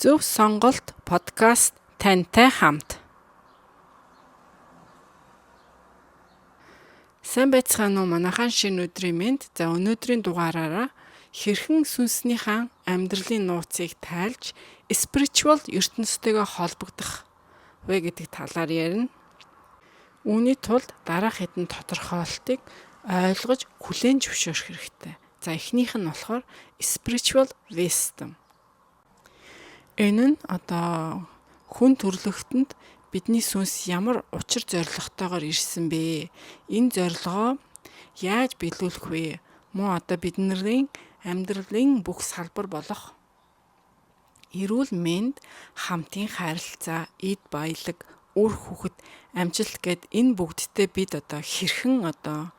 Зөв сонголт подкаст тантай хамт. Сайн байцгаана уу, манайхан, шинэ өдрийн мэнд. За, өнөөдрийн дугаараараа хэрхэн сүнснийхээ амьдралын нууцыг тайлж spiritual ертөнцтэйгээ холбогдох вэ гэдэг талаар ярина. Үүний тулд дараах хэдэн тодорхойлолтыг ойлгож хүлээн зөвшөөрөх хэрэгтэй. За, эхнийх нь болохоор spiritual wisdom. Энэ нь одоо хүн төрлөختөнд бидний сүнс ямар учир зорилготойгоор ирсэн бэ? Энэ зорилгоо яаж биелүүлэх вэ? Мөн одоо бидний амьдралын бүх салбар болох эрүүл мэнд, хамтын харилцаа, эд баялаг, үр хүүхэд, амжилт гээд энэ бүгдтэй бид одоо хэрхэн одоо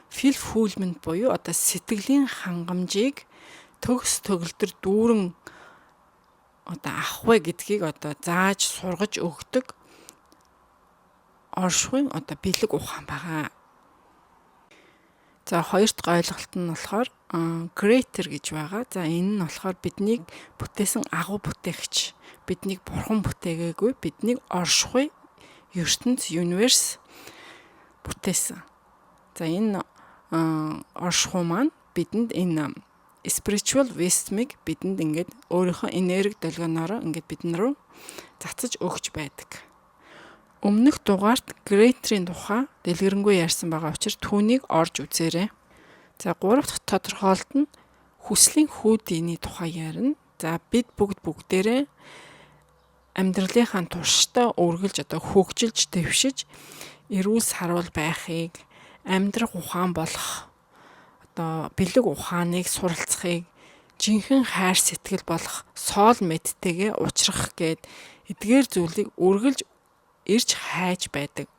fulfillment буюу одоо сэтгэлийн хангамжийг төгс төгөлдөр дүүрэн одоо авах вэ гэдгийг одоо зааж сургаж өгдөг оршихуйн одоо бэлэг ухаан байгаа. За, хоёр дахь ойлголт нь болохоор creator гэж байгаа. За, энэ нь болохоор биднийг бүтээсэн агуу бүтээгч. Биднийг бурхан бүтээгээгүй, биднийг оршихуй ертөнц, universe бүтээсэн. За, энэ оршихуй маань бидэнд энэ spiritual wisdom-ыг бидэнд ингээд өөрийнхөө энерги долгионоороо ингээд бидэн рүү цацаж өгч байдаг. Өмнөх дугаарт Creator-ийн тухай дэлгэрэнгүй ярьсан байгаа учраас түүнийг орж үзээрэй. За, гурав дахь тодорхойлолт нь хүслийн хүүдийний тухай ярина. За, бид бүгд бүгдээрээ амьдралынхаа туршдаа үргэлж одоо хөгжилж, дэвшиж, эрүүл саруул байхыг, амьдрах ухаан болох одоо бэлэг ухааныг суралцахыг, жинхэнэ хайр сэтгэл болох soul mate-тэйгээ уулзрах гээд эдгээр зүйлийг үргэлж ирж хайж байдаг.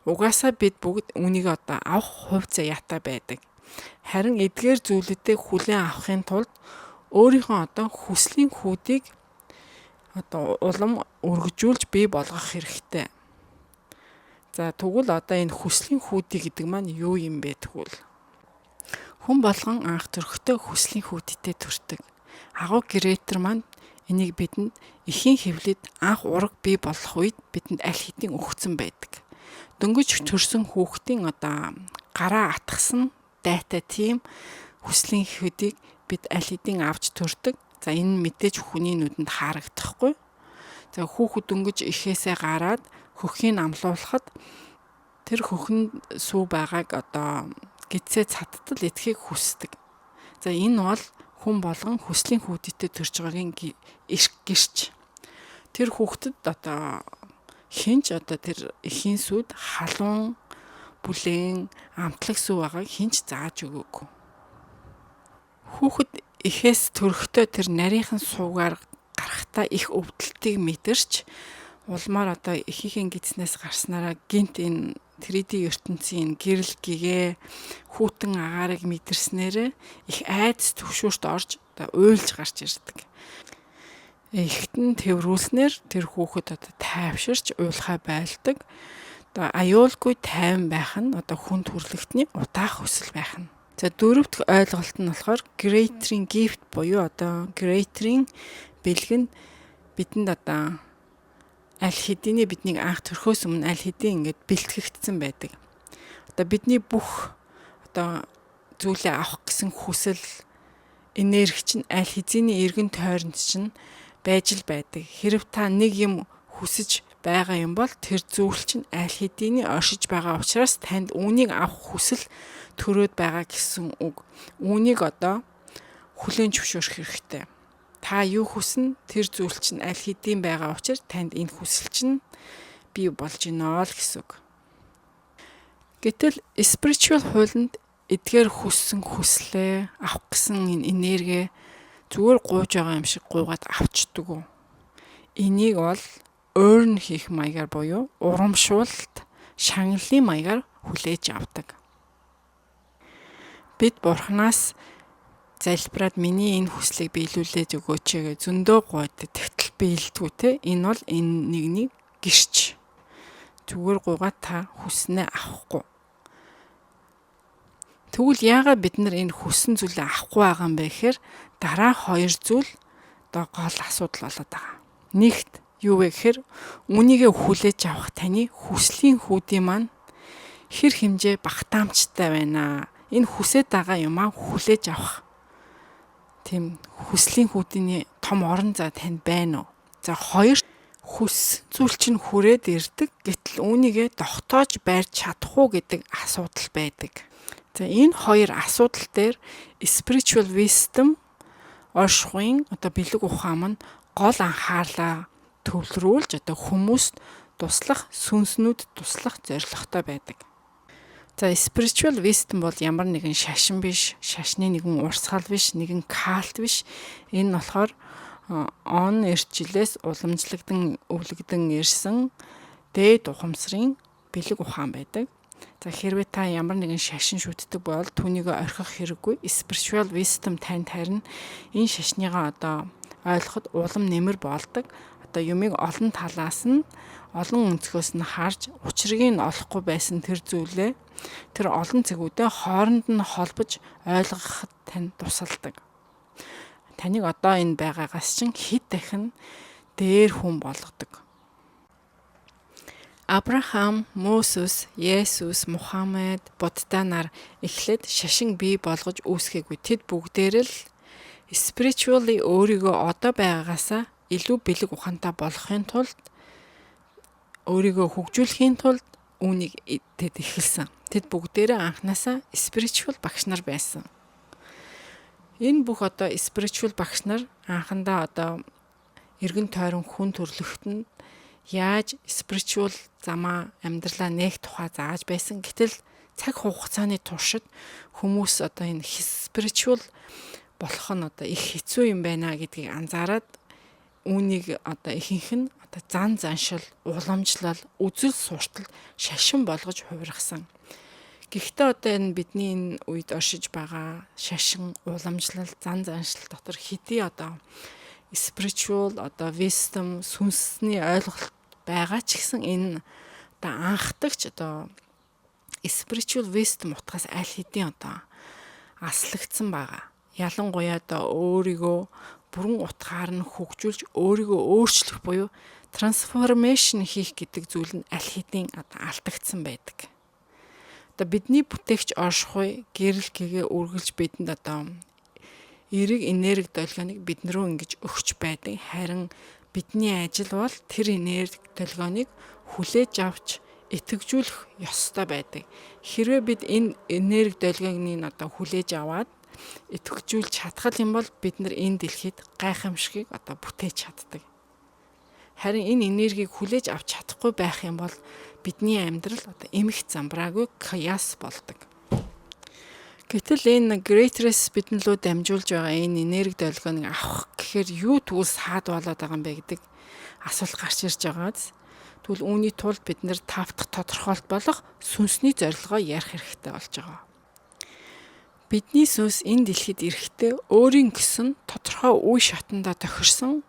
Угаасаа бид бүгд үүнийг одоо авах хувь заяатай байдаг. Харин эдгээр зүйлүүдийг хүлээн авахын тулд өөрийнхөө одоо хүслийн хүүдийг одоо улам өргөжүүлж бий болгох хэрэгтэй. За, тэгвэл одоо энэ хүслийн хүүдий гэдэг маань юу юм бэ тэгвэл? Хүн болгон анх төрөхдөө хүслийн хүүдтэй төрдөг. Агуу creator маань энийг бидэнд эхийн хэвлэлд анх ураг бий болох үед бидэнд аль хэдийн өгсөн байдаг. Дөнгөж төрсөн хүүхдийн одоо гараа атгасан дайтай тийм хүслийн хүүдийг бид аль хэдийн авч төрдөг. За, энэ нь мэдээж хүний нүдэнд харагдахгүй. За, хүүхэд дөнгөж эхээсээ гараад хөхийг амлуулахад тэр хөхөнд сүү байгааг одоо гэдсээ цадтал идэхийг хүсдэг. За, энэ бол хүн болгон хүслийн хүүдийтэй төрж байгаагийн эрх гэрч. Тэр хүүхдэд одоо хэн ч одоо тэр эхийн сүйд халуун бүлээн амтлаг сүү байгааг хэн ч зааж өгөөгүй. Хүүхэд эхээс төрөхдөө тэр нарийнхан суугаар гарахдаа их өвдөлтийг мэдэрч, улмаар одоо эхийнхээ гэдснээс гарснараа гэнэт энэ 3D ертөнцийн гэрэл гэгээ хүйтэн агаарыг мэдэрснээрээ их айдас түгшүүрт орж одоо уйлж гарч ирдэг. Эгт нь тэврүүлснээр тэр хүүхэд одоо тайвширч уйлахаа байлдаг. Одоо аюулгүй тайван байх нь одоо хүн төрөлхтний удаах хүсэл байх нь. За, дөрөв дэх ойлголт нь болохоор Creator-ийн gift буюу одоо Creator-ийн бэлэг нь бидэнд одоо аль хэдийнэ биднийг анх төрхөөс өмнө аль хэдийн ингээд бэлтгэгдсэн байдаг. Одоо бидний бүх одоо зүйлээ авах гэсэн хүсэл, энерги чинь аль хэзээний эргэн тойронд чинь байж л байдаг. Хэрв та нэг юм хүсэж байгаа юм бол тэр зүйл чинь аль хэдийний оршиж байгаа учраас танд үүнийг авах хүсэл төрөөд байгаа гэсэн үг. Үүнийг одоо хүлээн зөвшөөрөх хэрэгтэй. Та юу хүснэ, тэр зүйл чинь аль хэдийн байгаа учраас танд энэ хүсэл чинь бий болж гинэ л гэсэн үг. Гэтэл spiritual хуулинд эдгээр хүссэн хүслээ авах гэсэн энэ энерги зүгээр гуйж байгаа юм шиг гуйгаад авчдаг. Энийг бол earn хийх маягаар буюу урамшуулалт, шагналын маягаар хүлээж авдаг. Бид бурхнаас залбираад миний энэ хүслийг биелүүлээд өгөөч гэж зөндөө гуйдаг. Тэгтэл биелдэггүй те. Энэ бол энэ нэгний гэрч. Зүгээр гуйгаад та хүснээ авахгүй. Тэгвэл яагаад бид нар энэ хүссэн зүйлээ авахгүй байгаа юм бэ гэхээр дараа хоёр зүйл одоо гол асуудал болоод байгаа. Нэгт юу вэ гэхээр үнийгээ хүлээж авах таны хүслийн хүүдийн маань хэр хэмжээ багтаамжтай байна. Энэ хүсээд байгаа юмаа хүлээж авах тийм хүслийн хүүдийн том орон зай танд байна уу? За, хоёр, хүссэн зүйл чинь хүрээд ирдэг. Гэтэл үүнийгээ тогтоож барьж чадах уу гэдэг асуудал байдаг. За, энэ хоёр асуудал дээр spiritual wisdom, оршихуйн одоо бэлэг ухаан маань гол анхаарлаа төвлөрүүлж одоо хүмүүст туслах, сүнснүүд туслах зорилготой байдаг. За, spiritual wisdom бол ямар нэгэн шашин биш, шашны нэгэн урсгал биш, нэгэн cult биш. Энэ нь болохоор он эрт жилээс уламжлагдсан, өвлөгдөн ирсэн дээд ухамсарын бэлэг ухаан байдаг. За, хэрвээ та ямар нэгэн шашин шүтдэг бол түүнийг орхих хэрэггүй. Spiritual wisdom танд харин энэ шашныгаа одоо ойлгоход улам нэмэр болдог. Одоо юмыг олон талаас нь, олон өнцгөөс нь харж, учрыг нь олохгүй байсан тэр зүйлээ тэр олон цэгүүдээ хооронд нь холбож ойлгоход танд тусалдаг. Таныг одоо энэ байгаагаас чинь хэд дахин дээр хүн болгодог. Авраам, Мосес, Есүс, Мухаммед, Будда нар эхлээд шашин бий болгож үүсгээгүй. Тэд бүгдээр л spiritually өөрийгөө одоо байгаагаасаа илүү бэлэг ухаантай болохын тулд, өөрийгөө хөгжүүлэхийн тулд үүнийг тэд эхэлсэн. Тэд бүгдээрээ анханасаа spiritual багш нар байсан. Энэ бүх одоо spiritual багш нар анхандаа одоо эргэн тойрон хүн төрөлхтөнд яаж spiritual замаа, амьдралаа нээх тухай зааж байсан. Гэтэл цаг хугацааны туршид хүмүүс одоо энэ spiritual болох нь одоо их хэцүү юм байна гэдгийг анзаараад үүнийг одоо ихэнх нь одоо зан заншил, уламжлал, үзэл суртал, шашин болгож хувиргасан. Гэхдээ одоо энэ бидний энэ үед оршиж байгаа шашин, уламжлал, зан заншил дотор хэдий одоо spiritual одоо wisdom, сүнсний ойлголт байгаа ч гэсэн энэ одоо анхдагч одоо spiritual wisdom утгаас аль хэдийн одоо аслагдсан байгаа. Ялангуяа одоо өөрийгөө бүрэн утгаар нь хөгжүүлж, өөрийгөө өөрчлөх буюу transformation хийх гэдэг зүйл нь аль хэдийн одоо алдагдсан байдаг. Одоо бидний бүтээгч оршихуй гэрэл гэгээ үргэлж бидэнд одоо эерэг энерги долгионыг бидэн рүү ингэж өгч байдаг. Харин бидний ажил бол тэр энерги долгионыг хүлээж авч итгэжүүлэх ёстой байдаг. Хэрвээ бид энэ энерги долгионыг одоо хүлээж аваад итгэжүүлж чадах юм бол бид нар энэ дэлхийд гайхамшигыг одоо бүтээж чаддаг. Харин энэ энергийг хүлээж авч чадахгүй байх юм бол бидний амьдрал одоо эмх замбраагүй chaos болдог. Гэтэл энэ Greater-с бидэн лүү дамжуулж байгаа энэ энерги долгионыг авах гэхээр юу тэгвэл саад болоод байгаа юм бэ гэдэг асуулт гарч ирж байгааз. Тэгвэл үүний тулд бид нар тав дахь тодорхойлт болох сүнсний зорилгоо ярих хэрэгтэй болж байгаа. Бидний сүнс энэ дэлхийд ирэхдээ өөрийн гэсэн тодорхой үе шатандаа тохирсон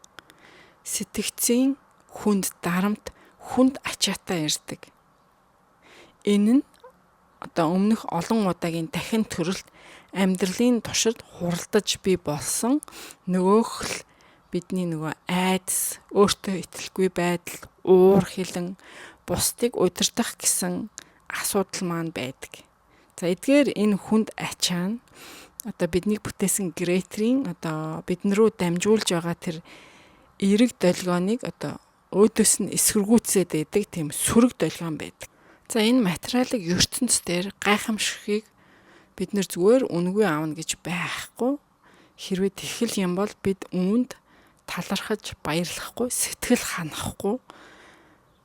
сэтгэцийн хүнд дарамт, хүнд ачаатай ирдэг. Энэ нь одоо өмнөх олон удаагийн дахин төрөлт амьдралын туршид хуралдаж бий болсон нөгөөх л бидний нөгөө айдас, өөртөө итгэлгүй байдал, уур хилэн, бусдыг удирдах гэсэн асуудал маань байдаг. За, эдгээр энэ хүнд ачаа нь одоо биднийг бүтээсэн Greater-ийн одоо бидэн рүү дамжуулж байгаа тэр эерэг долгионыг одоо өөдөөс нь эсэргүүцээд байдаг тийм сөрөг долгион байдаг. За, энэ материалыг ертөнц дээр гайхамшигыг бид нар зүгээр үнэгүй авна гэж байхгүй. Хэрвээ тэгхэл юм бол бид үүнд талархаж баярлахгүй, сэтгэл ханахгүй,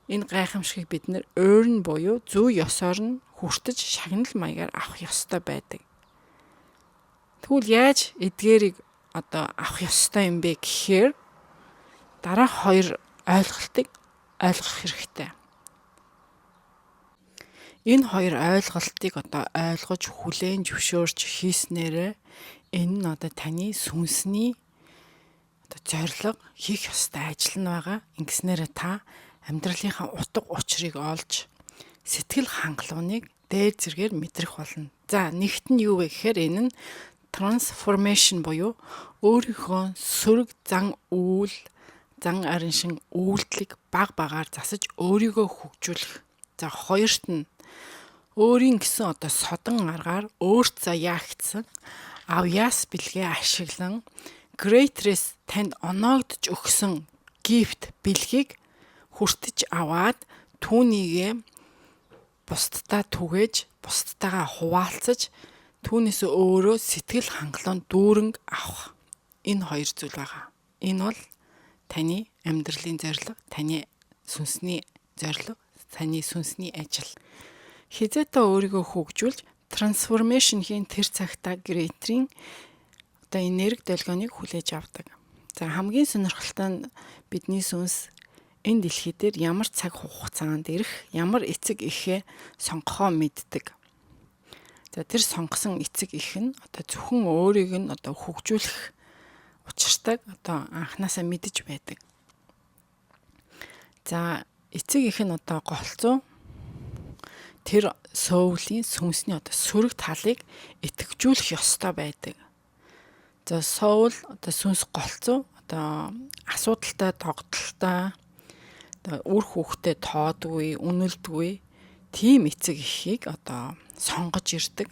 энэ гайхамшигыг бид нар earn буюу зүй ёсоор нь хүртэж шагнал маягаар авах ёстой байдаг. Тэгвэл яаж эдгээрийг одоо авах ёстой юм бэ гэхээр дараах хоёр ойлголтыг ойлгох хэрэгтэй. Энэ хоёр ойлголтыг одоо ойлгож, хүлээн зөвшөөрч хийснээрээ энэ нь одоо таны сүнсний одоо зорилго, хийх ёстой ажил нь байгаа. Ингэснээрээ та амьдралынхаа утга учирыг олж, сэтгэл хангалууныг дээд зэргээр мэдрэх болно. За, нэгт нь юу вэ гэхээр энэ нь Transformation буюу өөрийнхөө сөрөг зан үйл, зан араншин үйлдэлийг баг багаар засаж өөрийгөө хөгжүүлэх. За, хоёрт нь өөрийн гэсэн одоо содон аргаар өөрт заяагдсан авьяас бэлгээ ашиглан Greater-с танд оноогдож өгсөн gift, бэлгийг хүртэж аваад түүнийгээ бусдаа түгээж, бусдтайгаа хуваалцаж, түүнээс өөрөө сэтгэл хангалуун дүүрэнг авах. Энэ хоёр зүйл байгаа. Энэ бол таны амьдралын зорилго, таны сүнсний зорилго, таны сүнсний ажил. Хэзээ та өөрийгөө хөгжүүлж transformation хийн, тэр цагта Greater-ийн одоо энерги долгионыг хүлээж авдаг. За, хамгийн сонирхолтой нь бидний сүнс энэ дэлхий дээр ямар цаг хугацаанд ирэх, ямар эцэг эхээ сонгохоо мэддэг. За, тэр сонгосон эцэг эх нь одоо зөвхөн өөрийг нь одоо хөгжүүлэх учиртайг одоо анханасаа мэдэж байдаг. За, эцэг эх нь одоо голцоо тэр soul ийн, сүнсний одоо сөрөг талыг идэвхжүүлэх ёстой байдаг. За, soul, одоо сүнс голцоо одоо асуудалтай, догдолтой, одоо үр хүүхдээ тоодгүй, үнэлдэггүй тийм эцэг эхийг одоо сонгож ирдэг.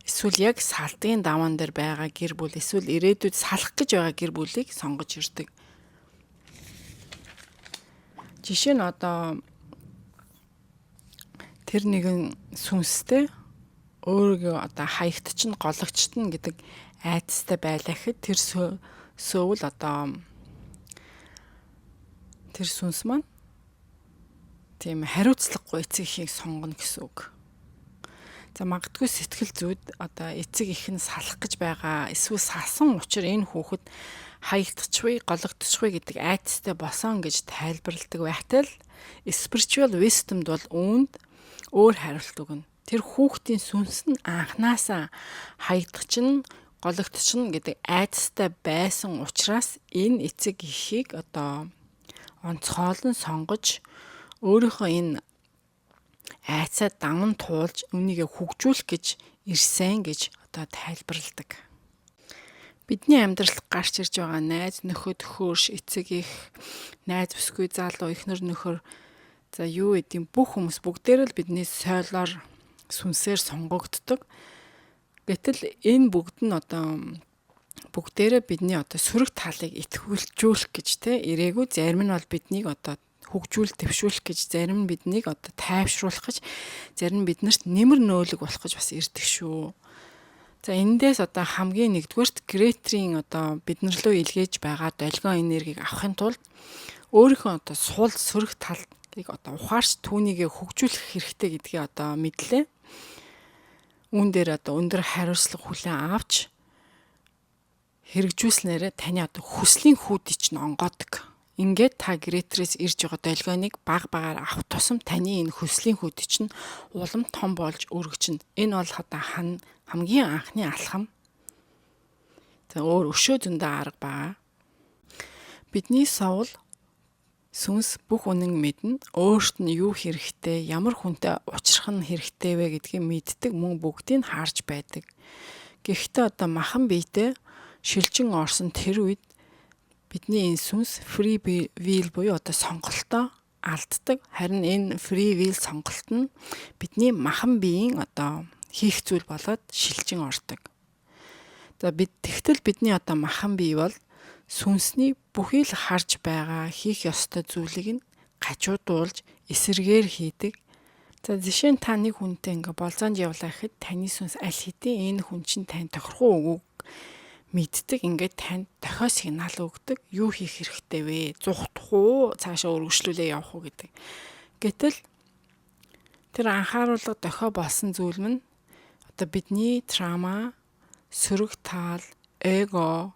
Эсвэл яг салдгийн даваан дээр байгаа гэр бүл, эсвэл ирээдүйд салах гэж байгаа гэр бүлийг сонгож ирдэг. Жишээ нь одоо тэр нэгэн сүнстэй өөрийгөө одоо хаягдчихна, гологдчихно гэдэг айдастай байлаа гэхэд тэр soul, одоо тэр сүнс маань тийм хариуцлагагүй эцэг эхийг сонгоно гэсэн үг. За, магадгүй сэтгэл зүйд одоо эцэг эх нь салах гэж байгаа, эсвэл салсан учир энэ хүүхэд хаягдчихвээ, гологдчихвээ гэдэг айдастай босон гэж тайлбарладаг байхтай л spiritual wisdom бол үүнд өөр хариулт өгнө. Тэр хүүхдийн сүнс нь анханасаа хаягдчихна, гологдчихно гэдэг айдастай байсан учраас энэ эцэг эхийг одоо онцгойлон сонгож, өөрийнхөө энэ айдсаа даван туулж, үүнийгээ хөгжүүлэх гэж ирсэн гэж одоо тайлбарладаг. Бидний амьдралд гарч ирж байгаа найз нөхөд, хөрш, эцэг эх, найз бүсгүй, залуу, эхнэр нөхөр, за, юу гэдэм, бүх хүмүүс бүгдээр л бидний soul оор, сүнсээр сонгогддог. Гэтэл энэ бүгд нь одоо бүгдээрээ бидний одоо сөрөг талыг идэвхжүүлэх гэж те ирээгүй, зарим нь бол биднийг одоо хөгжүүл дэвшүүлэх гэж, зарим нь биднийг одоо тайвшруулах гэж, зарим нь биднэрт нэмэр нөөлөг болох гэж бас ирдэг шүү. За, эндээс одоо хамгийн нэгдүгээрт Greater-ийн одоо биднэр лөө илгээж байгаа долгион энергийг авахын тулд өөрийнхөө одоо сул сөрөг талыг одоо ухаарч түүнийгээ хөгжүүлэх хэрэгтэй гэдгийг одоо мэдлээ. Үүн дээр одоо өндөр хариуцлага хүлээн авч хэрэгжүүлснээрээ таны одоо хүслийн хүүдий чинь онгоодог. Ингээд та Greater-ээс ирж байгаа долгионыг баг багаар авах тусам таны энэ хүслийн хүүдий чинь улам том болж өргөжнө. Энэ бол одоо хамгийн анхны алхам. За, өөр өшөө зөндөө арга байгаа. Бидний soul, сүнс бүх үнэн мэднэ. Өөрт нь юу хэрэгтэй, ямар хүнтэй учрах нь хэрэгтэй вэ гэдгийг мэддэг, мөн бүгдийг харж байдаг. Гэхдээ одоо махан биетэй шилжин орсон тэр үед бидний энэ сүнс free will буюу одоо сонголтоо алддаг. Харин энэ free will сонголт нь бидний махан биеийн одоо хийх зүйл болоод шилжин ордог. За, бид тэгтэл бидний одоо махан бие бол сүнсний бүхий л харж байгаа, хийх ёстой зүйлийг нь гажуудуулж, эсэргээр хийдэг. За, жишээ нь та нэг хүнтэй ингээ болзоонд явлаа гэхэд таны сүнс аль хэдийн энэ хүн чинь тань тохирох уу, үгүй мэддэг. Ингээд танд дохио сигнал өгдөг. Юу хийх хэрэгтэй вэ? Зугтах уу? Цаашаа өргөжлүүлээ явах уу гэдэг. Гэтэл тэр анхааруулга, дохио болсон зүйл нь одоо бидний trauma, сөрөг тал, эго,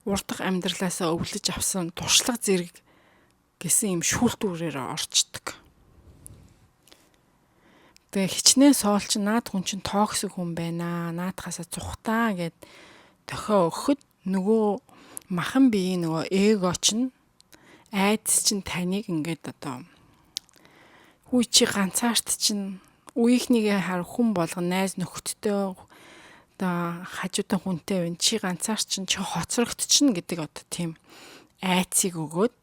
урдах амьдралаасаа өвлөж авсан туршлага зэрэг гэсэн юм шүүлтүүрээр орчдөг. Тэгээ хичнээн soul чинь наад хүн чинь toxic хүн байна. Наадхаасаа зугтаа гэд дохио өгөхөд нөгөө махан биеийн нөгөө эго чинь, айдас чинь таныг ингээд одоо хүү чи ганцаарт чинь үеийнхнийгээ хар, хүн болгон найз нөхөдтэй. Одоо хажуудан хүнтэй байна. Чи ганцаарчин, чи хоцрогдчихно гэдэг одоо тийм айцыг өгөөд,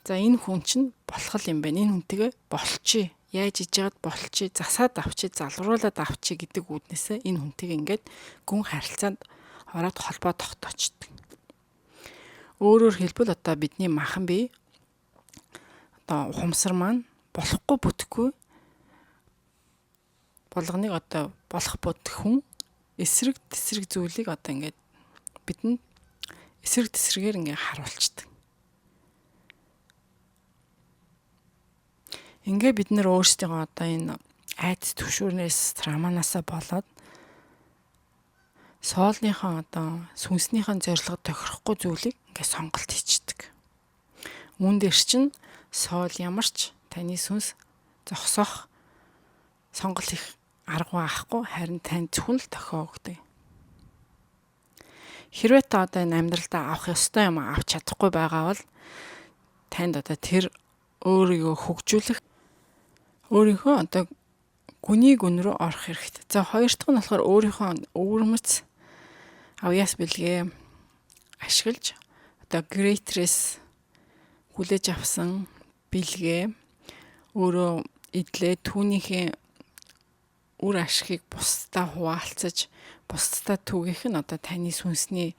за, энэ хүн чинь болох юм байна. Энэ хүнтэйгээ болчих. Яаж иж яагаад болчих, засаад авчи, залруулад авчи гэдэг үүднээсээ энэ хүнтэйгээ ингээд гүн харилцаанд ороод холбоо тогтоочдөг. Өөрөөр хэлбэл, одоо бидний махан бие, одоо ухамсар маань болохгүй бүтэхгүй болгоныг одоо болох бодох хүн эсрэг тэсрэг зүйлийг одоо ингээд бидэнд эсрэг тэсрэгээр ингээд харуулцдаг. Ингээ бид нэр өөрсдийгөө одоо энэ айдас түгшүүрнээс, травманаасаа болоод soul ныхоо, одоо сүнснийхээ зорилгод тохирохгүй зүйлийг ингээ сонголт хийчдэг. Үүн дээр чинь soul ямар ч таны сүнс зогсоох, сонголт хийх аргагүй авахгүй, харин танд зөвхөн л тохио өгдөг. Хэрвээ та одоо энэ амьдралдаа авах ёстой юм авч чадахгүй байгаа бол танд одоо тэр өөрийгөө хөгжүүлэх, өөрийнхөө одоо гүний гүн рүү орох хэрэгтэй. За, хоёр дахь нь болохоор өөрийнхөө өвөрмөц авьяас бэлгээ ашиглаж, одоо Greater-с хүлээж авсан бэлгээ өөрөө эдлээ, түүнийхээ үр ашигыг бусдаа хуваалцаж, бусдаа түгээх нь одоо таны сүнсний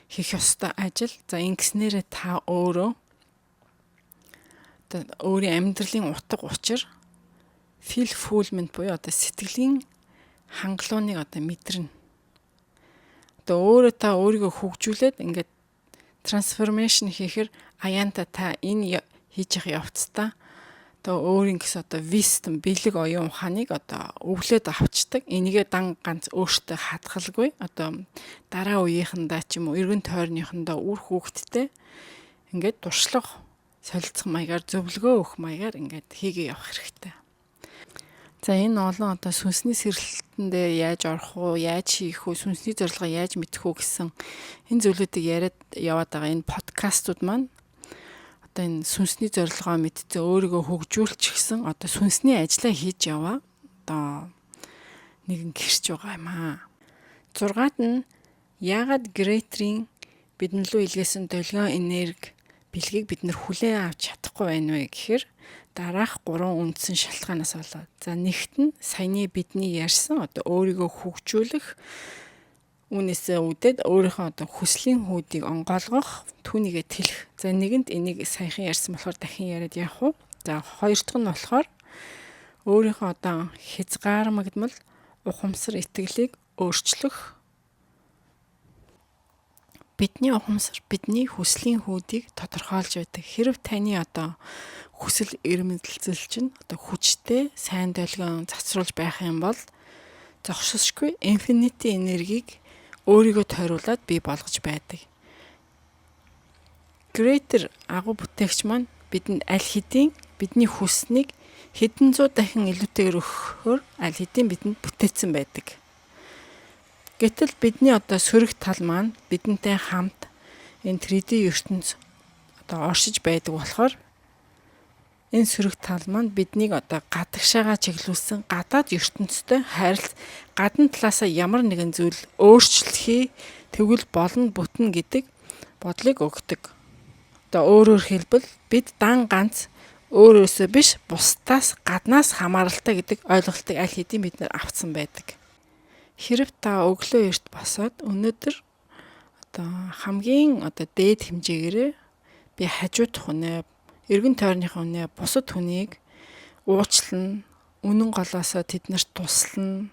хийх ёстой ажил. За, ингэснээрээ та өөрөө одоо өөрийн амьдралын утга учир, fulfillment буюу одоо сэтгэлийн хангалууныг одоо мэдэрнэ. Одоо өөрөө та өөрийгөө хөгжүүлээд ингээд transformation хийхээр аяанта та энэ хийж явах явцдаа одоо өөрийн гэсэн одоо wisdom, бэлэг, оюун ухааныг одоо өвлөөд авчдаг. Энийгээ дан ганц өөртөө хадгалгүй. Одоо дараа үеийнхэндээ ч юм уу, эргэн тойрныхондоо, үр хүүхэдтэй ингээд туршлага солилцох маягаар, зөвлөгөө өгөх маягаар ингээд хийгээ явах хэрэгтэй. За, энэ олон одоо сүнсний сэргэлтэндээ яаж орох уу, яаж хийх үү, сүнсний зорилгоо яаж мэдэх үү гэсэн энэ зүйлүүдийг яриад яваад байгаа энэ подкастууд маань одоо энэ сүнсний зорилгоо мэдсэн, өөрийгөө хөгжүүлчихсэн, одоо сүнсний ажлаа хийж яваа одоо нэгэн гэрч байгаа юм аа. Зургаад нь яагаад Greater-ийн бидэн лүү илгээсэн долгион энерги бэлгийг бид нар хүлээн авч чадахгүй байна вэ гэхээр дараах гурван үндсэн шалтгаанаас болоод. За, нэгт нь саяны бидний ярьсан одоо өөрийгөө хөгжүүлэх, үүнээсээ үүдээд өөрийнхөө одоо хүслийн хүүдийг онгойлгох, түүнийгээ тэлэх. За, нэгэнд энийг саяхан ярьсан болохоор дахин яриад явах уу. За, хоёр дахь нь болохоор өөрийнхөө одоо хязгаармагдмал ухамсар, итгэлийг өөрчлөх. Бидний ухамсар бидний хүслийн хүүдийг тодорхойлж байдаг. Хэрв таны одоо хүсэл эрмэлзэл чинь одоо хүчтэй, сайн долгион цацруулж байх юм бол зогсошгүй infinity энергийг өөрийгөө тойруулаад бий болгож байдаг. Greater агуу бүтээгч маань бидэнд аль хэдийн бидний хүсснийг хэдэн зуун дахин илүүтэйгээр өгөхөөр аль хэдийн бидэнд бүтээсэн байдаг. Гэтэл бидний одоо сөрөг тал маань бидэнтэй хамт энэ 3D ертөнц одоо оршиж байдаг болохоор энэ сөрөг тал маань биднийг одоо гадагшаага чиглүүлсэн гадаад ертөнцтэй харилц, гадна талаасаа ямар нэгэн зүйл өөрчлөлт хий, тэгвэл болно, бүтнэ гэдэг бодлыг өгдөг. Одоо өөрөөр хэлбэл, бид дан ганц өөрөөсөө биш, бусдаас, гаднаас хамааралтай гэдэг ойлголтыг аль хэдийн бид нар авцсан байдаг. Хэрв та өглөө эрт босоод өнөөдөр одоо хамгийн одоо дээд хэмжээгээрээ би хажуудах хүнээ, эргэн тойрныхоо хүнээ, бусад хүнийг уучлана, үнэн голоосоо тэднэрт туслана,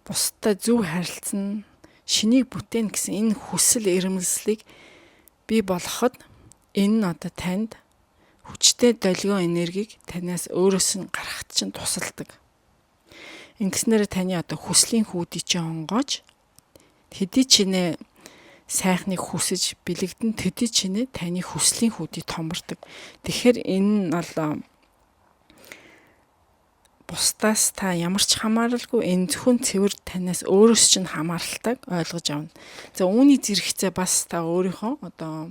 бусдад зөв харилцана, шинийг бүтээн гэсэн энэ хүсэл эрмэлзлийг бий болгоход энэ нь одоо танд хүчтэй долгион энергийг танаас өөрөөс нь гаргахад чинь тусалдаг. Ингэснээр таны одоо хүслийн хүүдийг чинь онгоож, хэдий чинээ сайхныг хүсэж бэлэгдэн, төдий чинээ таны хүслийн хүүдийг томордог. Тэгэхээр энэ нь бол бусдаас та ямар ч хамааралгүй, энэ зөвхөн цэвэр танаас өөрөөс чинь хамааралтайг ойлгож авна. За, үүний зэрэгцээ бас та өөрийнхөө одоо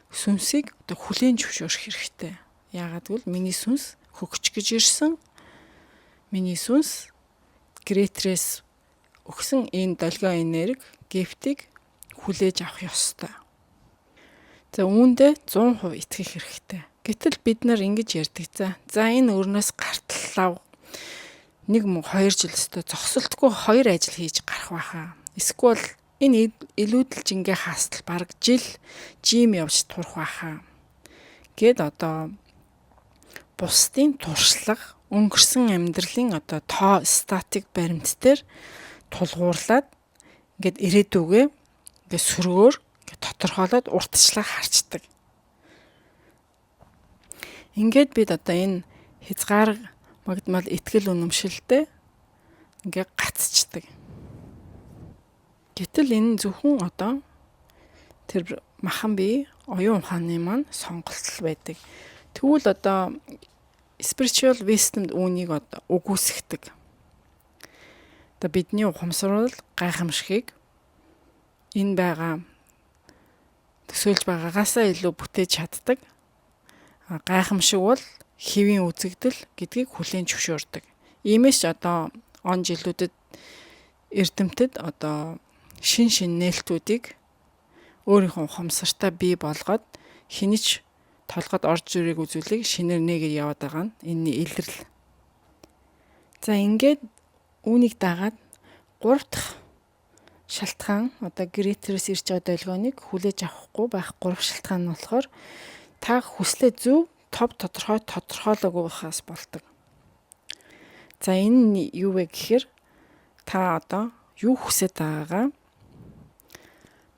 сүнсийг одоо хүлээн зөвшөөрөх хэрэгтэй. Яагаад гэвэл миний сүнс хөгжих гэж ирсэн. Миний сүнс Greater-ээс Өгсөн энэ долгион энерги gift ийг хүлээж авах ёстой. За, үүндээ 100% итгэх хэрэгтэй. Гэтэл бид нар ингэж ярьдаг: За, энэ өрнөөс гартлаа, нэг мөн 2 жил өстө зогсолтгүй хоёр ажил хийж гарах байхаа. Эсвэл энэ илүүдэлжингээ хаастал бараг жил gym явж турах байхаа. Гэд одоо бусдын туршлага, өнгөрсөн амьдралын одоо тоо, статик баримт дээр тулгуурлаад ингээд ирээдүгээ ингээд сөргөөр ингээд тодорхойлоод уртчлаа харчдаг. Ингээд бид одоо энэ хязгаар магадмал итгэл үнэмшилтэй ингээ гацчдаг. Гэтэл энэ зөвхөн одоо тэр махан бие, оюун ухааны маань сонголт байдаг. Тэгвэл одоо spiritual wisdom үүнийг одоо үгүйсгдэг. Одоо бидний ухамсар бол гайхамшигыг энэ байгаа төсөөлж байгаагаасаа илүү бүтээж чаддаг. Гайхамшиг бол хэвийн үзэгдэл гэдгийг хүлээн зөвшөөрдөг. Иймээс одоо он жилүүдэд эрдэмтэд одоо шин шин нээлтүүдийг өөрийнхөө ухамсартай бий болгоод хинэж толгойд орж ирээгүй зүйлийг шинээр нээгээд яваад байгаа нь энэний илрэл. За, ингээд үүнийг дагаад гурав дахь шалтгаан, одоо greater ээс ирж байгаа долгионыг хүлээж авахгүй байх гурав шалтгаан нь болохоор та хүслээ зөв, тов тодорхой тодорхойлоогүй байхаас болдог. За, энэ нь юу вэ гэхээр та одоо юу хүсэж байгаагаа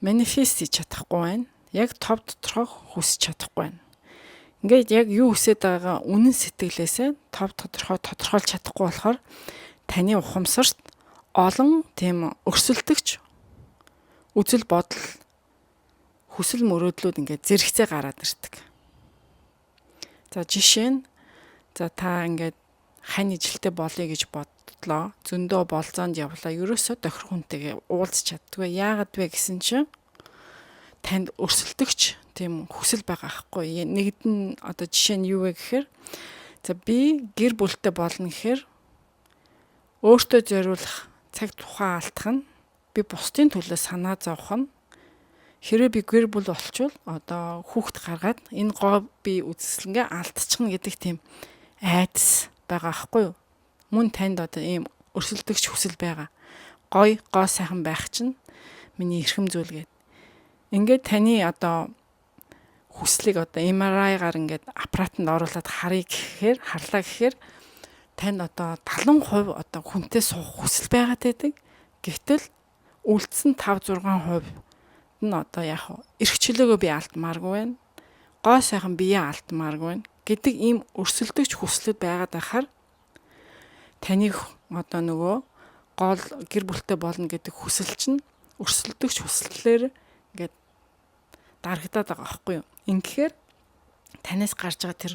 manifest хийж чадахгүй байна. Яг тов тодорхой хүсэж чадахгүй байна. Ингээд яг юу хүсэж байгаагаа үнэн сэтгэлээсээ тов тодорхой тодорхойлж чадахгүй болохоор таны ухамсарт олон тийм өрсөлдөгч үзэл бодол, хүсэл мөрөөдлүүд ингээд зэрэгцээ гараад ирдэг. За, жишээ нь, за, та ингээд хань ижилтэй болъё гэж бодлоо. Зөндөө болзоонд явлаа. Ерөөсөө тохир хүнтэйгээ уулзч чаддгүй. Яагаад вэ гэсэн чинь танд өрсөлдөгч тийм хүсэл байгаа хгүй. Нэгд нь одоо жишээ нь юу вэ гэхээр, за, би гэр бүлтэй болно гэхээр өөртөө зориулах цаг тухай алдах нь, би бусдын төлөө санаа зовох нь, хэрвээ би гэр бүл болчвол одоо хүүхэд гаргаад энэ гоо би үзэсгэлэнгээ алдчихна гэдэг тийм айдас байгаа хгүй юу? Мөн танд одоо ийм өрсөлдөгч хүсэл байгаа. Гой гоо сайхан байх чинь миний эрхэм зүйл гээд. Ингээд таны одоо хүслийг одоо MRI-гаар ингээд аппаратанд оруулаад харъя гэхээр, харлаа гэхээр танд одоо 70% одоо хүнтэй суух хүсэл байгаад байдаг. Гэвтэл үлдсэн 5 6% нь одоо яг эрх чөлөөгөө би алдмааргүй байна. Гоо сайхан биеэ алдмааргүй байна гэдэг ийм өрсөлдөгч хүслүүд байгаад байхаар таныг одоо нөгөө гол гэр бүлтэй болно гэдэг хүсэл чинь өрсөлдөгч хүслээр ингээд дарагдаад байгаа байхгүй юу. Ингэхээр танаас гарч байгаа тэр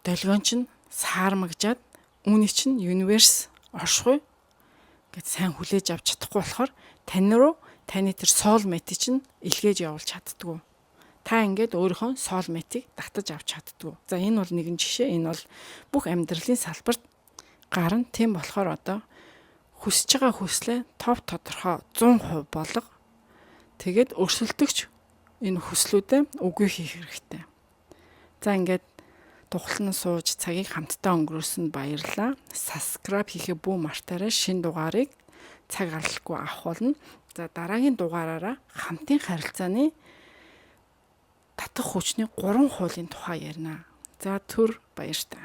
долгион чинь саармагжаад үүний чинь universe, оршихуй ингээд сайн хүлээж авч чадахгүй болохоор тань руу таны тэр soul mate чинь илгээж явуулж чаддгүй. Та ингээд өөрийнхөө soul mate-ийг татаж авч чаддгүй. За, энэ бол нэгэн жишээ. Энэ бол бүх амьдралын салбарт гарна. Тийм болохоор одоо хүсэж байгаа хүслээ тов тодорхой 100% болго. Тэгээд өрсөлдөгч энэ хүслүүдээ үгүй хийх хэрэгтэй. За, ингээд тухлан сууж цагийг хамтдаа өнгөрөөсөнд баярлалаа. Subscribe хийхээ бүү мартаарай. Шинэ дугаарыг цаг алдалгүй авах болно. За, дараагийн дугаараараа хамтын харилцааны татах хүчний 3 хуулийн тухай ярина. За, түр баяртай.